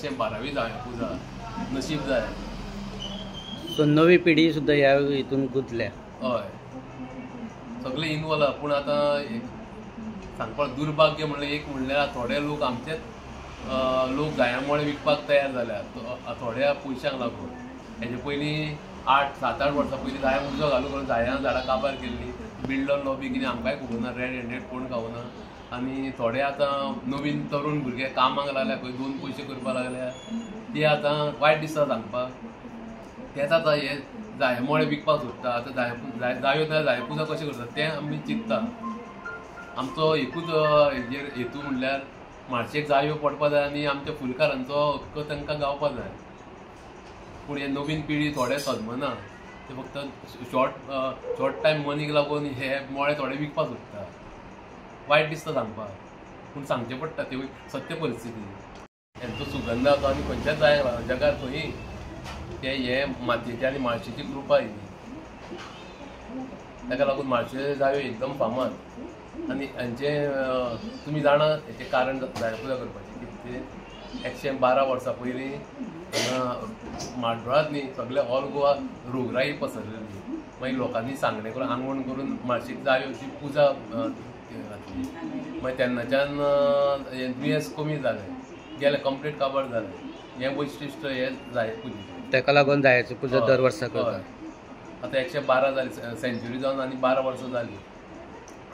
112वी जाय पुजा नशीब जाय. सो नवी पिढी सुद्दां ह्या हितून गुंतल्या. हय, सगळे इनवॉल्व. पूण आतां सांगपाक दुर्भाग्य म्हणल्यार एक म्हणल्यार थोडे लोक आमचेच लोक जायां मळे विकपाक तयार जाल्या थोड्या पयशांक लागून. हेजे पयलीं 8-7-8 वर्सां पयलीं जायां उजो घालून करून जायां झाडां काबार केल्ली. बिल्डर लॉबी कितें आमकांय खबर ना, रेड हँडेड कोण खावना. आनी थोडे आतां नवीन तरुण भुरगे कामाक लागल्या, खंय 2 पयशे करपाक लागल्या, ते आतां वायट दिसता सांगपाक. तेच आतां हे जाय मळे विकपाक सोदता. आतां जायो जाल्यार जाय पुजा कशें करता तें आमी चिंतता. आमचो एकूच हेजेर हेतू म्हणल्यार मार्शेक जायो पडपा जाय आनी आमच्या फुलकारांचो हक्क तांकां गावपा जाय. पूण हे नवीन पिढी थोडे सजमना, ते फक्त शॉर्ट टायम मनीक लागून हे मळे थोडे विकपाक सोदता. वायट दिसता सांगपाक, पूण सांगचें पडटा ते सत्य परिस्थिती. हेंचो सुगंध आसा आनी खंयच्याच जाय जगार खंय ते हे मातयेची आनी माळशेची कृपा ही, ताका लागून माळशे जायो एकदम फामाद. आनी हांचें तुमी जाणा हेचें कारण जाय पुजा करपाचें कितें तें 112 वर्सां पयलीं हांगा म्हाड्डोळांत न्ही सगळे ऑल गोवा रोगराई पसरलेली. मागीर लोकांनी सांगणें करून आंगवण करून माळशेक जायोची पुजा घातली. मागीर तेन्नाच्यान हें दुयेंस कमी जालें, गेलें कंप्लीट काबार जालें. हें वैशिश्ट हें जाय पुजेचें, ताका लागून जायाची पुजा दर वर्सा करता. आतां 112 जाली सेंच्युरी जावन आनी 12 वर्सां जाली.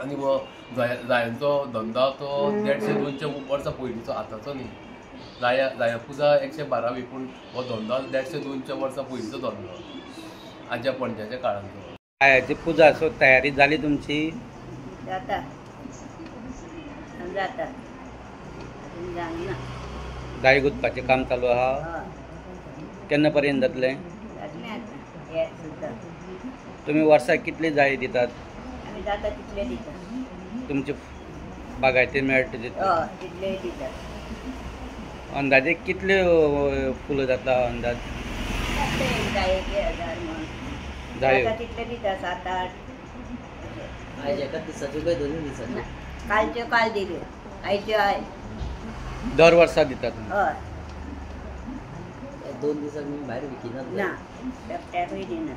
आनी हो जायांचो धंदो तो 150-200 वर्सां पयलींचो, आतांचो न्ही. जाया पुजा 112वी, पूण हो धंदो 150-200 वर्सां पयलींचो धंदो, आज्या पणज्याच्या काळांचो. जायाची पुजा सो तयारी जाली तुमची? जाता जाता जावंक ना. जाय गुंतपाचें काम चालू आहा. केन्ना पर्यंत जातलें? तुमी वर्साक कितले जाय दितात? जाता तितले दितात. तुमचे बागायतीन मेळटा तितले दितात. अंदाजे कितले फुलां जाता अंदाज? जायेक 1000 म्हण जाता तितले दिता, 7-8. आयज एकाच दिसाच्यो काय 2 दिसाच्यो? कालच्यो काल दिल्यो, आयच्यो आयज. दर वर्सा दितात? हय. 2 दिसांक मी भायर विकिनात ना, एकट्याकूय दिना.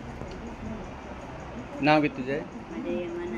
नांव कितें तुजें? म्हजें हेमा.